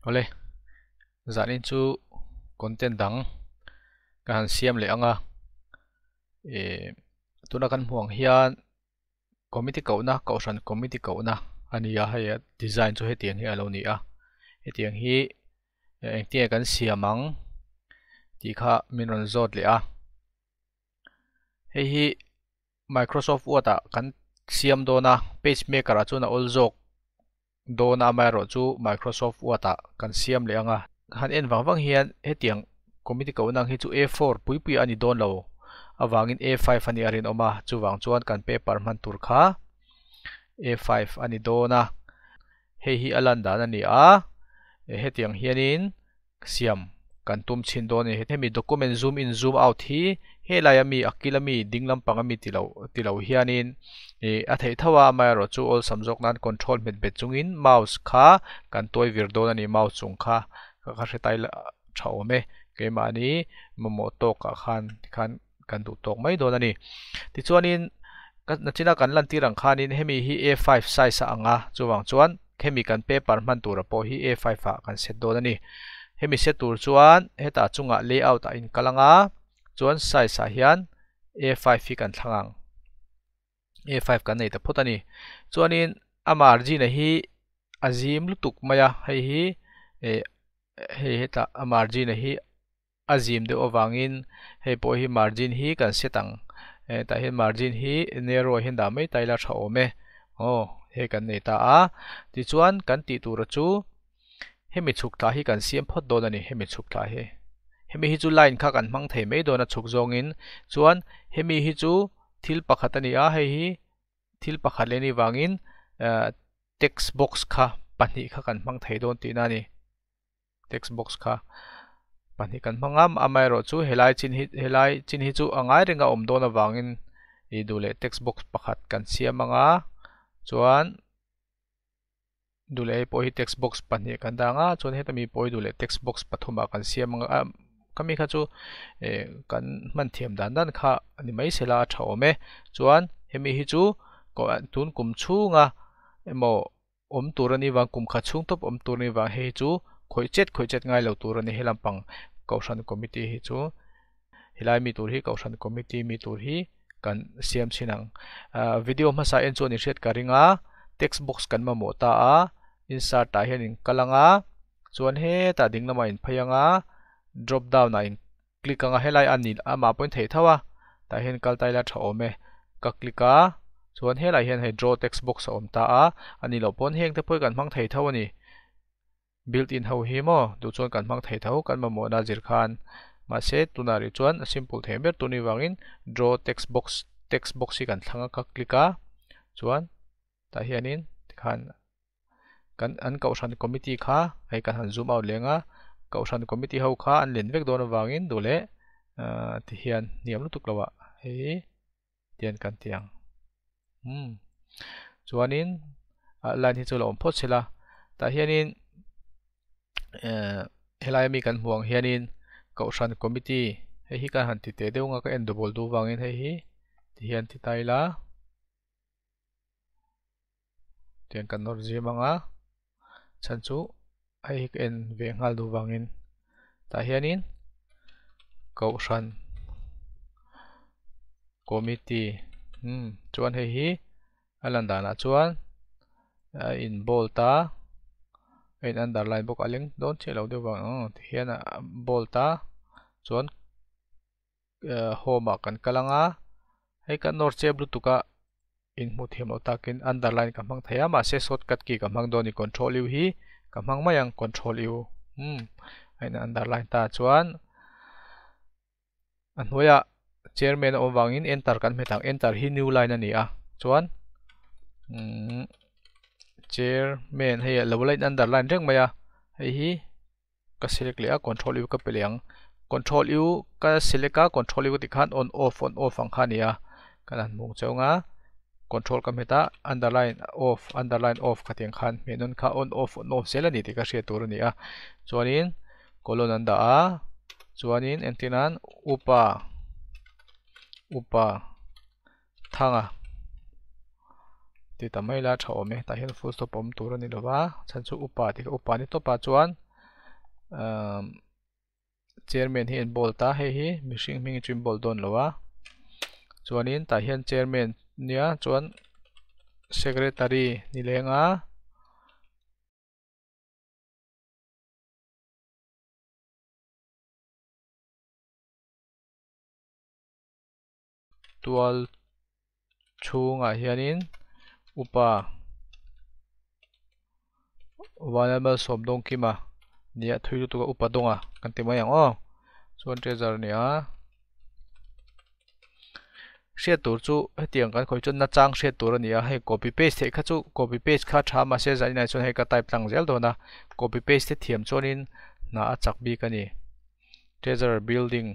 Awle, zanin chu content dang ka han siam leh ang a, eh tuna kan hmuh ang hian committee kohna kohhran committee kohna a ni a, hei a design chu hetiang hi a lo ni a, hetiang hi engtinge kan siam ang tih kha min rawn zawt leh a, hei hi Microsoft Word ah kan siam dawn a, pagemaker ah chuan a awl zawk. Dawn a amaherawhchu Microsoft Word ah kan siam leh ang a. Han en vang vang hian hetiang committee kohna ang hi chu A4 pui pui a ni dawn lo avangin A5 a nih a rinawm a, chuvang chuan kan paper hman tur kha A5 a ni dawn a. Hei hi a lan dan a ni a, hetiang hianin siam kan tum chhin dawn a ni. Hemi document zoom in zoom out hi helai ami a kil ami ding lampang ami ti lo ti lo hianin ih a theih tho a amaherawh chu awlsam zawk nan control hmet bet chungin mouse kha kan tuai vir dawn a ni mouse chung kha ka kha hre tai la tha awm e keimahni mamawh tawkah khan tikhan kan duh tawk mai dawn a ni. Tichuanin ka nachina kan lantir ang khanin hemi hi A5 size a ang a, chuvang chuan hemi kan paper hman tura pawh hi A5 ah kan set dawn a ni. Hemi set tur chuan hetah chungah layout ah in kal ang a, chuan size ah hian A5 hi kan thlang ang. A5 kan nei ta phawt a ni. Chuanin a margin a hi a zim lutuk mai a, hei hi eh hei hetah a margin a hi a zim deuh avangin hei pawh hi margin hi kan set ang eh tah hian margin hi narrow ah hian dah mai ta ila tha awm e aw hei kan nei ta a tichuan kan tih tura chu hemi chhuk thla hi kan siam phawt dawn a ni hemi chhuk thla hi hemi hi chu line kha kan hmang thei mai dawn a chhuk zawngin chuan hemi hi chu thil pakhat a ni a hei hi thil pakhat leh a nih vangin eh text box kha pahnih kha kan hmang thei dawn tihna a ni. Text box kha pahnih kan hmang a amaherawh chu helai chin hi helai chin hi chu a ngai reng a awm dawn avangin ih duh leh text box pakhat kan siam ang a chuan duh leh hei pawh hi text box pahnih kan dah ang a chuan heta mi pawh hi duh leh text box pathum ah kan siam ang a khami kha chu eh kan hman thiam dan dan kha a ni mai sela a tha awm e chuan hemi hi chu tun kum chhunga emaw awm tur a ni vang, kum khat chhung tawp awm tur a ni vang, hei hi chu khawih chet khawih chet ngai lo tur a ni. He lampang Kohhran Committee hi chu helai mi tur hi Kohhran Committee mi tur hi kan siam chhin ang. Video hmasa en chuan i hriat ka ring a, text box kan mamawh ta a, insert ah hian in kal ang a, chuan hetah ding lamah in phei ang a, drop down ah in click ang a helai a ni amah pawhin theih tho a tah hian kal ta ila tha awm e ka click a chuan helai hian hei draw text box a awm ta a a nih loh pawn heng te pawh hi kan hmang thei tho a ni built in ho hi maw duh chuan kan hmang thei tho kan mamawhna zir khan mahse tunah rih chuan a simple thei ber tur ni vangin draw text box text box hi kan thlang a ka click a chuan tah hianin tikhan kan an kohhran committee kha hei kan han zoom out leng a kohhran committee ho kha an len vek dawn avangin duh leh ahh ti hian hniam lutuk lo ah hei tian kan ti ang umm chuanin ah line hi chu lo awm phawt sela tah hianin ehh helai ami kan hmuh ang hianin kohhran committee hei hi kan han ti teh deuh ang a ka en double duh vangin hei hi ti hian ti ta ila. Tiang kan nawr zim ang a chhan chu hei hi ka en ve nghal duh vangin tah hianin kohhran committee umm chuan hei hi a lan danah chuan a in bold a a in underline bawk a leng dawn chiah lo deuh vang ang tihian a bold a chuan home ah kan kal ang a hei kan nawr chep lutuk a in hmuh thiam loh takin underline ka hmang thei a mahse shortcut key ka hmang dawn a ni control u hi ka hmang mai ang control u umm a in underline ta chuan a hnuaiah chairman a awm vangin enter kan hmet ang enter hi new line a ni a chuan umm chairman hei lo la in underline reng mai a hei hi. ka select leh a control u ka pe leh ang control u ka select a control u ka tih khan on off on off ang kha a ni a kan han hmuh chauh ang a control ka hmet a underline off underline off kha tiang khan hmeh nawn kha on off on off zel a ni tih ka hriat tur a ni a chuanin colon an dah a chuanin entir nan upa upa thanga ti ta mai la tha awm e tah hian full stop awm tur a ni lo va chhan chu upa tih kha upa ni tawp ah chuan. Umm chairman hi a in bold a hei hi mihring hming chu in bold dawn lo a chuanin tah hian chairman nia chuan secretary ni leng a. Tual chhungah hianin upa Vanlalmalsawm Dawngkima nia thui lutuk a upa dawnga kan ti mai ang aw chuan treasure a ni a hriat tur chu hetiang kan khawih chuan nachang hriat tur a ni a hei copy paste theih kha chu copy paste kha a tha mahse zanin ah chuan hei ka type tlang zel dawn a copy paste te thiam chuanin hna a chak bik a ni treasure building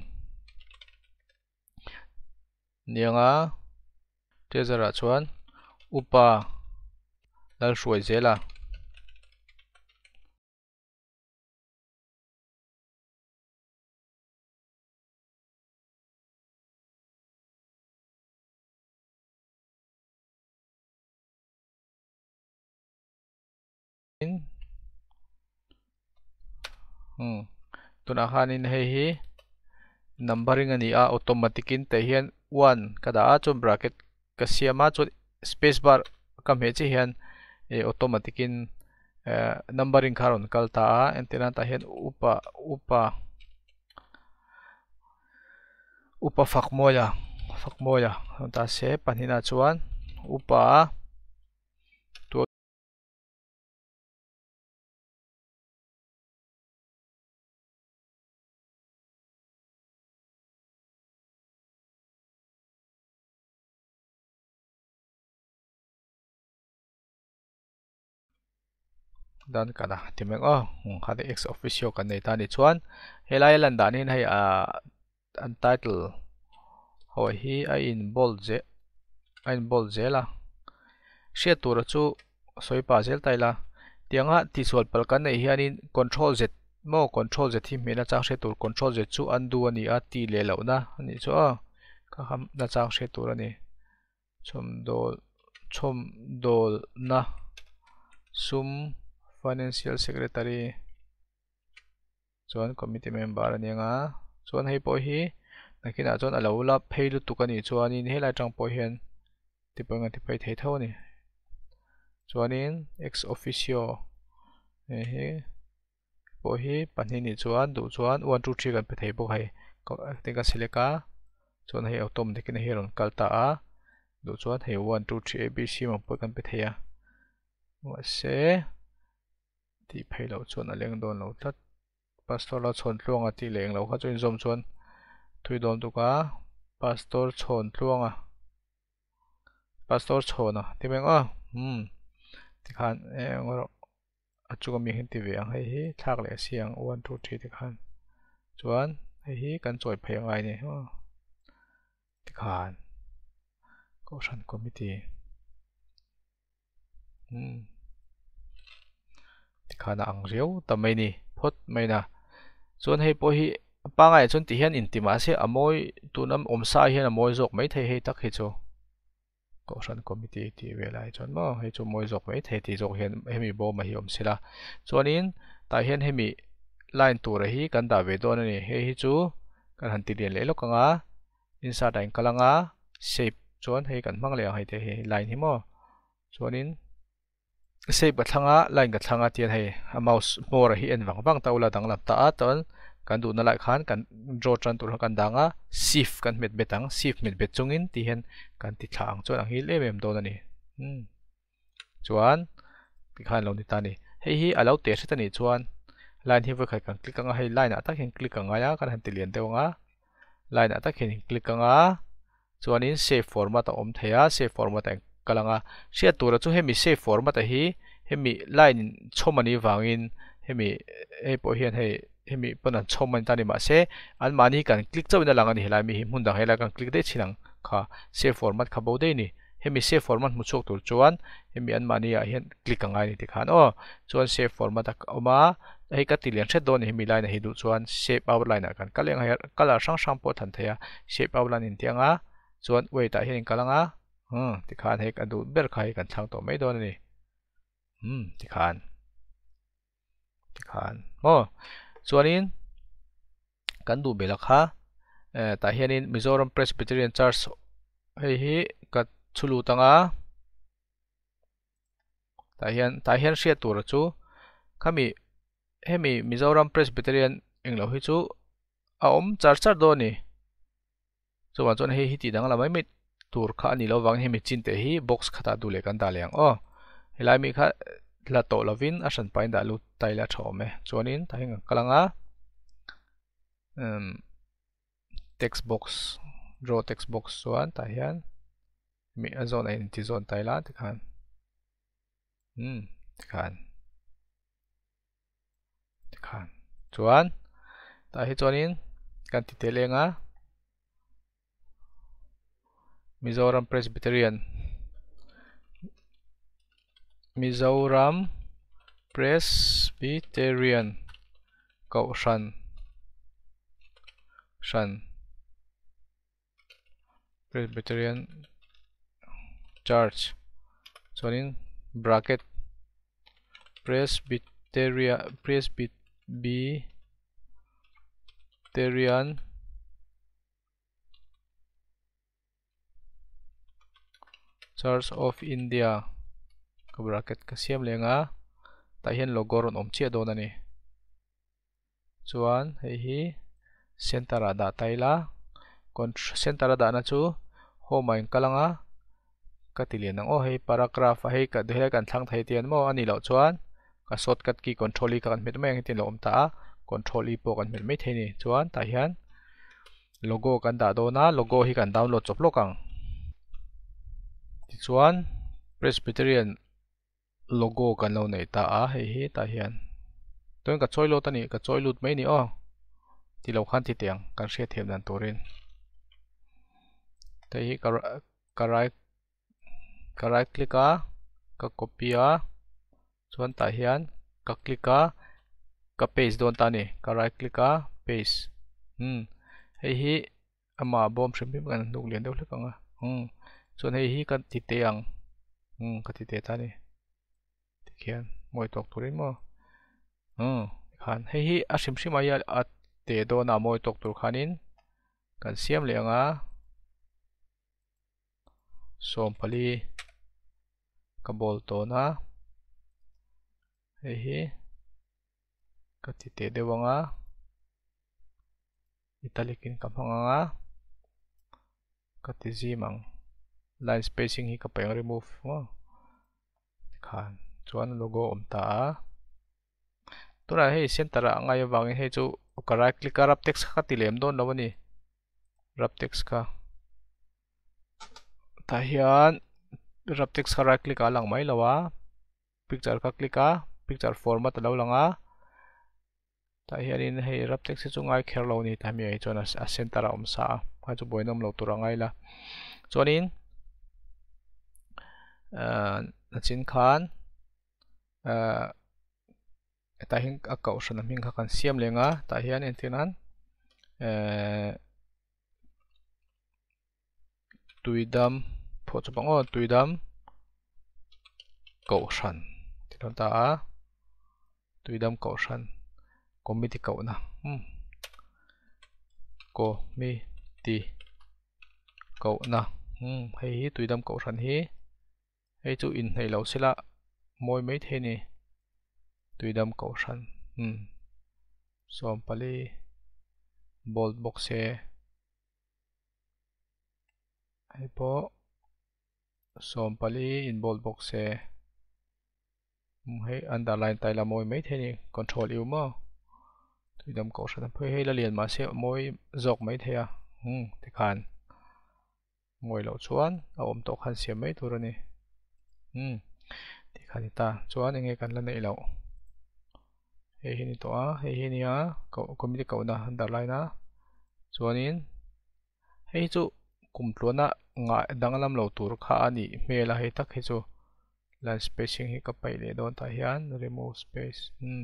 Nianga treasure ah chuan upa lal hruai zel a. Tunah khanin hei hi numbering a ni a automatic in tah hian one ka dah a chuan bracket ka siam a chuan space bar ka hmeh chiah hian ih automatic in eh numbering kha a rawn kal ta a entir nan tah hian upa upa upa Fakmawia Fakmawia ta se pahnihnah chuan upa. Dan kana ti mek aw kha te ex officio kan nei ta ni chuan helai a lan dan in hei ah an title ho hi a in bold zel a in bold zel a hriat tura chu sawi pah zel ta ila tianga tihsual palh kan neih hianin control z maw control z hi hmehna chang hriat tur control z chu undo a ni a tih leh lohna a nih chu aw ka hamna chang hriat tur a ni chhawmdawl chhawmdawlna sum financial secretary. Chuan committee member a ni ang a chuan hei pawh hi nakinah chuan a lo la phei lutuk a nih chuanin helai atang pawh hian tipawh a ti phei thei tho a ni chuanin ex officio hei hi pawh hi pahnih nih chuan duh chuan one two three kan pe thei bawk a hei tin ka select a chuan hei automatic in hei a rawn kal ta a duh chuan hei one two three a b c ang pawh kan pe thei a mahse. Tih phei loh chuan a leng dawn lo tlat. Pastor la chhawn tluanga tih leh englo kha chu inzawm chuan thui dawn tuk a, Pastor chhawn tluanga, Pastor chhawna ti mai ang aw, umm tikhan eng erawh a chunga mi hian ti ve ang hei hi thlak leh a si ang one two three tikhan chuan hei hi kan chawi phei angai a ni aw tikhan Kohhran Committee. Umm tikhan a ang riau ta mai ni phawt mai na chuan hei pawh hi a pangai ah chuan ti hian inti mahse a mawi tuna awm sa hian a mawi zawk mai thei hei tak hi chu kohhran committee tih vel ah hi chuan maw hei chu mawi zawk mai thei tih zawk hian hemi bawmah hi awm sela chuanin tah hian hemi line tura hi kan dah ve dawn a ni hei hi chu kan han ti lian leh lawk ang a. Insert ah in kal anga shape chuan hei kan hmang leh ang hei te hi line hi maw chuanin shape ka thlang a line ka thlang a tian hei a mouse hmawr hi en vang vang ta ula danglam ta a chuan kan duhna lai khan kan draw tan tur kha kan dang a shift kan hmet bet ang shift hmet bet chungin ti hian kan ti thla ang chuan a nghil em em dawn a ni umm chuan tikhan lo ni ta a ni hei hi a lo teh hret a nih chuan line hi vawikhat kan click anga hei line ah tak hian click a ngai a kan han ti lian deuh ang a. Line ah tak hian in click anga chuanin save format a awm thei a save format ah in kal anga hriat tura chu hemi save format a hi hemi line in chhawm anih vangin hemi hei pawh hian hei hemi pawn an chhawm ani ta ni mahse anmahni kan click chauhin a lang a ni helai mi hi hmun dang helai kan click daih chin ang kha save format kha bo daih a ni hemi save format hmu chhuak tur chuan hemi anmahni ah hian click a ngai a ni tikhan aw chuan save format a awm a hei ka ti lian hret dawn a ni hemi line ah hi duh chuan shape outline ah kan kal eng a hei colour hrang hrang pawh a than thei a shape outline in tih ang a chuan weight ah hian in kal ang a umm tikhan hei ka duh ber kha hei kan thlang tawh mai dawn a ni umm tikhan. Tikhan maw? Chuanin kan duh belh a kha tah hianin Mizoram Presbyterian Church hei hi ka chhu lut ang a tah hian tah hian hriat tur chu khami hemi Mizoram Presbyterian englo hi chu a awm char char dawn a ni. Chuvang chuan hei hi tih danglam mai mai tur kha a nih loh avangin hemi chin teh hi box khatah duh leh kan dah leh ang aw. Helai mi kha la tawh lovin a hran pahin dah lut ta ila a tha awm e. Chuanin tah hian kan kal ang a, umm text box draw text box chuan tah hian mi a zawn a inti zawn ta ila tikhan umm tikhan tikhan chuan tah hi chuanin kan ti tel eng a Mizoram Presbyterian Mizoram Presbyterian Kohhran hran Presbyterian Church chuanin bracket Presbyteria Presbyterian Church of India ka bracket ka siam leng a tah hian logo rawn awm chiah dawn a ni. Chuan hei hi center ah dah ta ila center a dahna chu home ah in kal ang a ka ti lian ang aw hei paragraph a hei helai kan thlang thei tian maw a nih loh chuan ka shortcut key control e kha kan hmet mai ang hetiang lo awm ta a control e pawh kan hmet mai thei a ni chuan tah hian logo kan dah dawn a logo hi kan download chawp lawk ang tichuan Presbyterian logo kan lo neih ta a hei hi tah hian chuan ka chawi lut a ni ka chawi lut mai a ni aw ti lo khan ti teh ang kan hriat thiam dan turin hei hi ka right ka right click a ka copy a chuan tah hian ka click a ka paste dawn ta a ni ka right click a paste umm hei hi amah bawm hrim hrim kan hnuk lian deuh hlek ang a umm chuan hei hi ka ti teh ang umm ka ti teh ta a ni tikhian mawi tawk turin maw umm tikhan hei hi a hrim hrim ah hian a teh dawn a mawi tawk tur khanin kan siam leh ang a. 40 ka bawl tawn a hei hi ka ti teh deuh ang a italic in ka hmang ang a ka ti zim ang line spacing hi ka paih ang remove maw tikhan chuan logo a awm ta a tunah hei center ah a ngai avangin hei chu ka right click a wrap text kha ka ti lem dawn lo a ni wrap text kha tah hian wrap text kha right click ah a lang mai lo a picture kha click a picture format a lo lang a tah hianin hei wrap text hi chu ngai kher lo a ni tah mi ah hi chuan a center ah a awm sa a kha chu buaina awm lo tur a ngai la chuanin ahh nachin khan ahh hetah hian a kohhran a hming kha kan siam leng a tah hian entir nan ehh tuidam phuah chawp ang aw tuidam kohhran tih dawn ta a tuidam kohhran committee kohna umm committee kohna umm hei hi tuidam kohhran hi. Hei chu inhneih loh sela mawi mai thei a ni. Tuidam kohhran umm 40 bolt bawk se hei pawh 40 in bolt bawk se umm hei underline ta ila mawi mai thei a ni control u maw tuidam kohhran a phei hei la lian mahse a mawi zawk mai thei a umm tikhan. Ngawi loh chuan a awm tawh khan siam mai tur a ni. Umm tih kha a ni ta. Chuan eng nge kan la neih loh? Hei hi a ni tawh a, hei hi a nia committee kohna underline a. Chuanin hei hi chu kum tluana ngah danglam lo tur kha a nih hmel a hei tak hi chu line spacing hi ka paih leh dawn tah hian remove space umm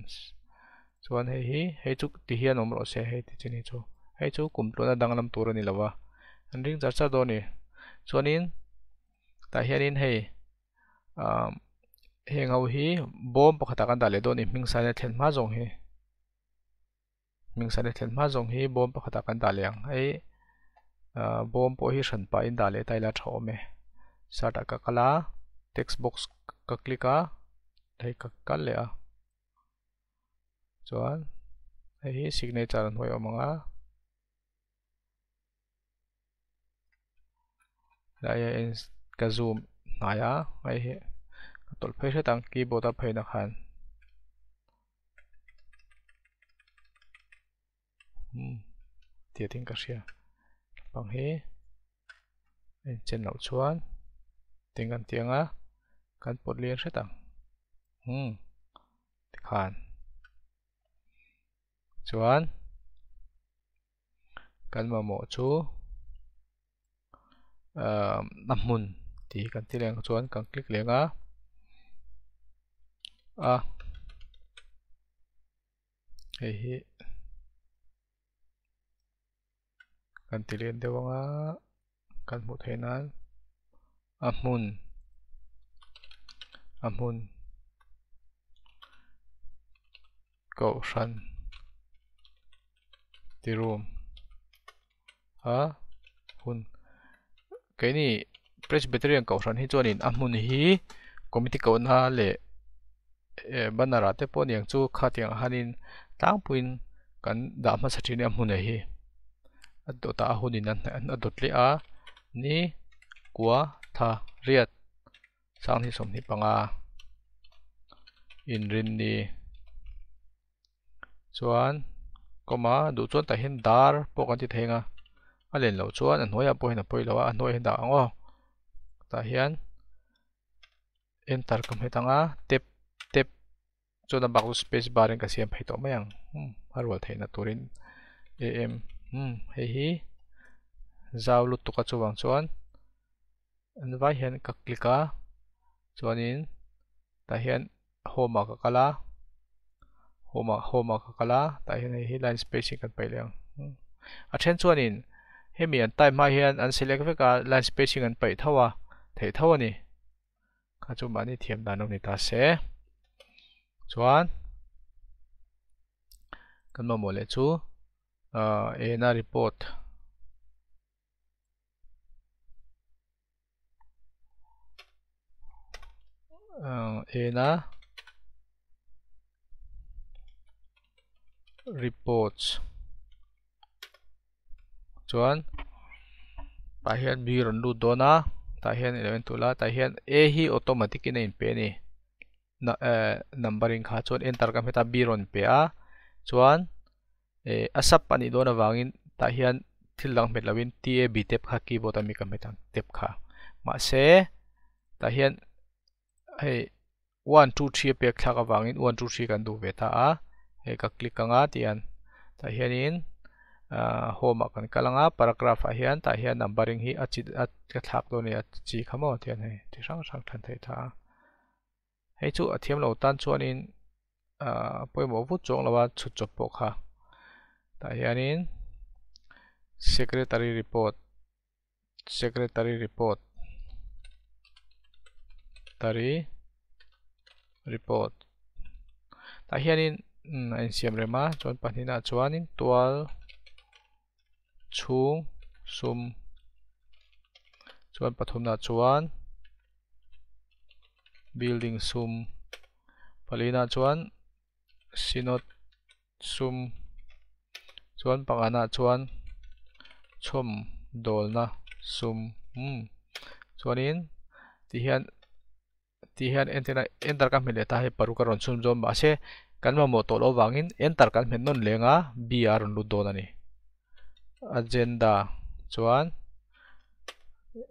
chuan hei hi hei chu ti hian awm rawh se hei ti chin hi chu hei chu kum tluan a danglam tur a ni lo a an ring char char dawn a ni chuanin tah hianin hei ah heng ho hi bawm pakhatah kan dah leh dawn a ni hming saina thlen hma zawng hi. Hmingsani thlen hma zawng hi bawm pakhatah kan dah leh ang. Hei bawm pawh hi hran pahin dah leh ta ila tha awm e. Start ah ka kal a, text box ka click a, hei ka kal leh a. Chuan hei hi signature a hnuai awm ang a. Helai ah hian ka zoom hnai a hei hi ka tawlh phei hret ang keyboard a phei na khan umm tih in ka hria bang hi a inchen loh chuan tin kan tih ang a kan pawt lian hret ang umm tikhan chuan. Kan mamawh chu ahh a hmun tih kan ti leng chuan kan click leng a a hei hi kan ti lian deuh ang a kan hmuh theih nan a hmun a hmun kohhran ti room a hun keini Presbyterian kohhran hi chuanin a hmun hi committee kohna leh eh banner ah te pawh aniang chu khatiang ah hianin tlangpuiin kan dah hmasa thin a hmun ah hi a dawtah a hunin a dawt leh a ni kua tha riat. Sanghnih 25 inrinni chuan kawma duh chuan tah hian dar pawh kan ti thei ang a a len loh chuan a hnuaiah pawh hian a pawi lo a a hnuaiah hian dah ang aw tah hian enter ka hmet ang a tap tap chuan a bak chu space bar in ka siam phei tawh mai ang umm a rual theihna turin am umm hei hi zau lutuk a chuvang chuan an vai hian ka click a chuanin tah hian home ah ka kal a home ah home ah ka kal a tah hian hei hi line spacing kan paih leh ang a then chuanin hemi an type hma hian an select vek a line spacing an paih tho a theih tho a ni. Kha chu mahni thiam dan lo ni ta se. Chuan kan mamawh leh chu uh, ena report uh, ena reports Chuan tah hian mi rawn lut dawn a tah hian i lo en tur a tah hian a hi automatic in a inpe a ni eh numbering kha chuan enter ka hmet a b rawn pe a chuan eh a sub a nih dawn avangin tah hian thil dang hmet lovin t a b tep kha keyboard a mi ka hmet ang tep kha mahse tah hian hei 1 2 3 a pek thlak avangin 1 2 3 kan duh ve ta a hei ka click anga tihian tah hianin ah home ah kan kal anga paragraph ah hian tah hian numbering hi a chi a ka thlak dawn a ni a chi kha maw tihian hei chi hrang hrang thlan theih ta a hei chu a thiam lo tan chuanin ah pawimawh vut chuang lo a chhut chawp pawh kha tah hianin secretary report Secretary report tari report tah hianin a insiam rem a chuan pahnihnah chuanin tual chhung sum chuan pathumnah chuan building sum palinah chuan synod sum chuan panganah chuan chhawm dawlna sum umm chuanin tihian tihian entirna enter ka hmet leh ta hei paruk a rawn chhun zawm mahse kan mamawh tawh loh avangin enter kan hmet nawn leng a b a rawn lut dawn a ni agenda chuan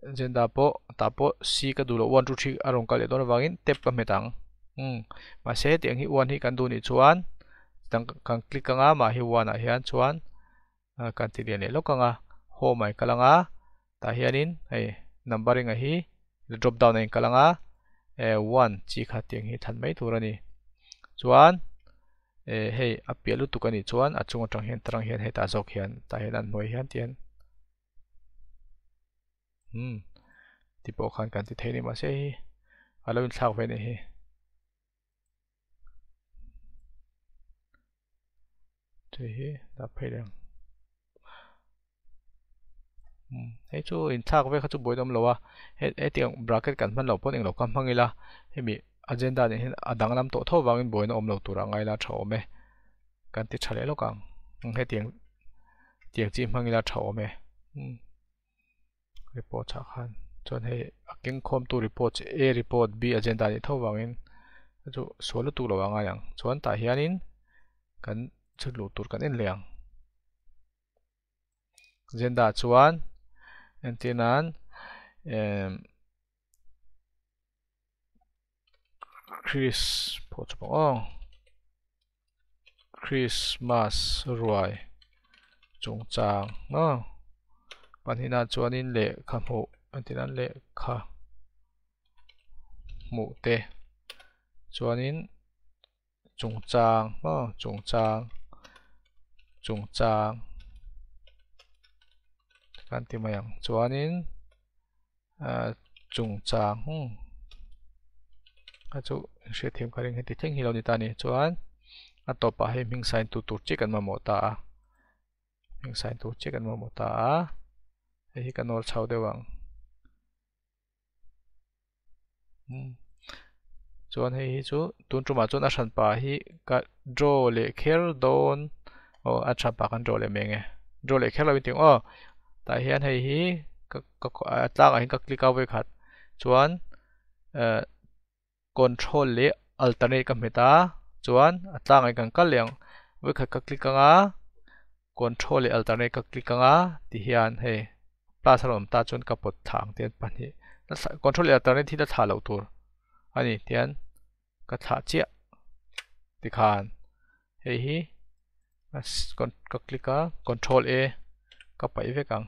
agenda pawh tah pawh c ka duh loh 1 2 3 a rawn kal leh dawn avangin tab ka hmet ang umm mahse hetiang hi 1 hi kan duh nih chuan kan click anga mah hi 1 ah hian chuan kan ti lian leh lawk anga home ah i kal anga tah hianin hei numbering a hi drop down a in kal anga eh 1 chi kha tiang hi thlan mai tur a ni chuan eh hei a piah lutuk a nih chuan a chung atang hian tarang hian hetah zawk hian tah hian an hnuai hian tian umm ti pawh khan kan ti thei a ni mahse hei a lo inthlak ve a nih hi. Hei hi dah phei leh ang. Hei chu inthlak vel kha chu buai awm lo a, hetiang bracket kan hman loh pawn englo kha hmang ila hemi agenda nen hian a danglam tawh tho vangin buaina awm lo tur a ngai la tha awm e. Kan ti tha leh lawk ang hetiang tiang chi hmang ila tha awm e. Report ah khan chuan hei a keng khawmtu report chu A report B agenda anih tho vangin chu sual lutuk lo a ngai ang chuan tah hianin kan chhut luh tur kan en leh ang agenda ah chuan entir nan emm Chris pawh chu pawh aw Christmas ruai chungchang maw pahnih ah chuanin lehkha hmuh a ti nan lehkha hmuh te chuanin chungchang maw chungchang chungchang kan ti mai ang chuanin ahh chungchang a chu hriatthiam ka ring heti thleng hi lo ni ta a ni chuan a tawpah hei hming sign tu tur chiah kan mamawh ta a hming sign tur chiah kan mamawh ta a hei hi ka nawl chho deuh ang chuan hei hi chu tun tumah chuan a hranpa hi ka draw leh kher dawn aw a hranpa kan draw leh mai ang e draw leh kher lo in tih ang aw tah hian hei hi ka ka a tlangah hian ka click a vawikhat chuan ehh control leh alternate ka hmet a chuan a tlangah hian kan kal leh ang vawikhat ka click ang a control leh alternate ka click ang a ti hian hei plus a rawn awm ta chuan ka pawt thla ang tian pahnih control leh alternate hi la thlah loh tur a ni tian ka thlah chiah tikhan hei hi ka click a control A ka paih vek ang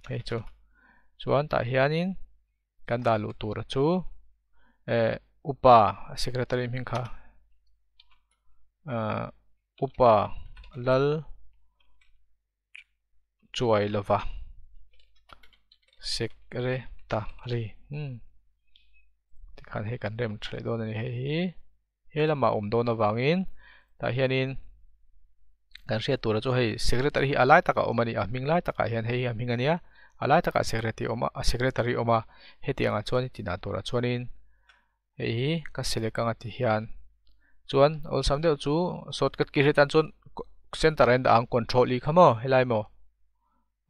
hei chu chuan tah hianin kan dah luh tur chu eh upa secretary hming kha ah upa lal chuai lova secretary umm tikhan hei kan rem tha leh dawn a ni hei hi he lamah awm dawn avangin tah hianin kan hriat tura chu hei secretary hi a lai takah awm a ni a hming lai takah hian hei hi a hming a nia a lai takah secretary awm a secretary awm a hetiang ah chuan tinah turah chuanin hei hi ka select anga ti hian chuan awlsam deuh chu shortcut key hriat tan chuan center ah hian dah ang control e kha maw helai maw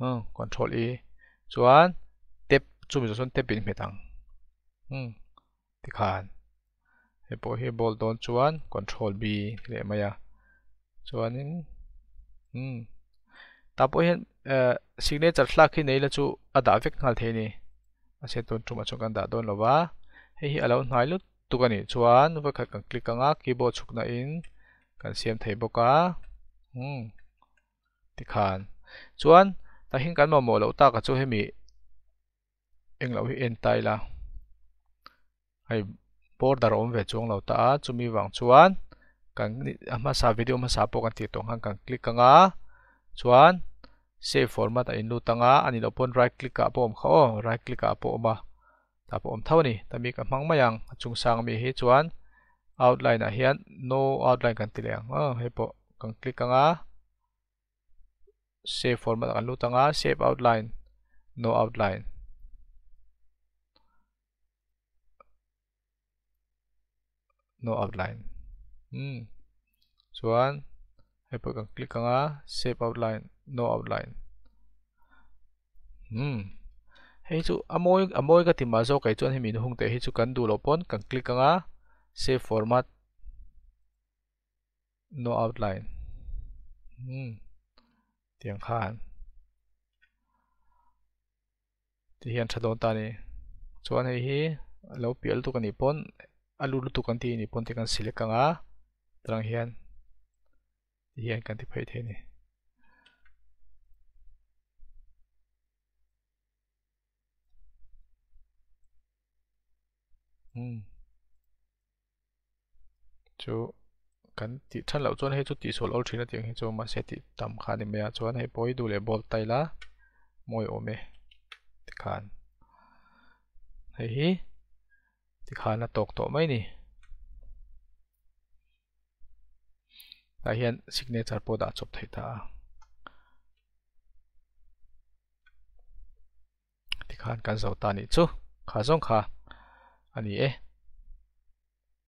umm control e chuan tab chumi zawh chuan tab in hmet ang umm tikhan hei pawh hi bold dawn chuan control B leh mai a chuanin umm tah pawh hian ehh signature thlak hi nei la chu a dah vek nghal thei a ni mahse tun tumah chuan kan dah dawn lo va hei hi a lo hnai lut tuk a nih chuan vawikhat kan click ang a keyboard chhukna in kan siam thei bawk a umm tikhan chuan tah hian kan mamawh loh tak a chu hemi. Englo hi en ta ila hei border a awm ve chuang lo ta a chumi vang chuan kan a hmasa video hmasa pawh kan tih tawh khan kan click ang a chuan save format a inlut ang a a nih loh pawn right click ah pawh a awm kha aw right click ah pawh a awm a tah pawh a awm tho a ni tami ka hmang mai ang a chung sang ami hi chuan outline ah hian no outline kan ti leh ang aw hei pawh kan click ang a. Save format ah kan lut ang a, save outline, no outline. No outline. Hmm. Chuan hei pawh kan click ang a, save outline, no outline. Hmm. Hei chu a mawi a mawi ka ti mah zawk kei chuan hemi hung te hi chu kan duh loh pawn kan click ang a, save format. No outline umm tiang khan ti hian tha dawn ta a ni chuan hei hi a lo piah lutuk a nih pawn a lut lutuk an tih a nih pawn ti kan select ang a tarang hian ti hian kan ti phei thei a ni. Umm. Chu kan tih than loh chuan hei chu tihsual awl thin a tih ang hi chu mahse tih tam kha a ni mai a chuan hei pawh hi duh leh bold ta ila mawi awm e tikhan hei hi tikhan a tawk tawh mai a ni. Tah hian signature pawh dah chawp theih ta a. Tikhan kan zo ta nih chu kha zawng kha a ni e.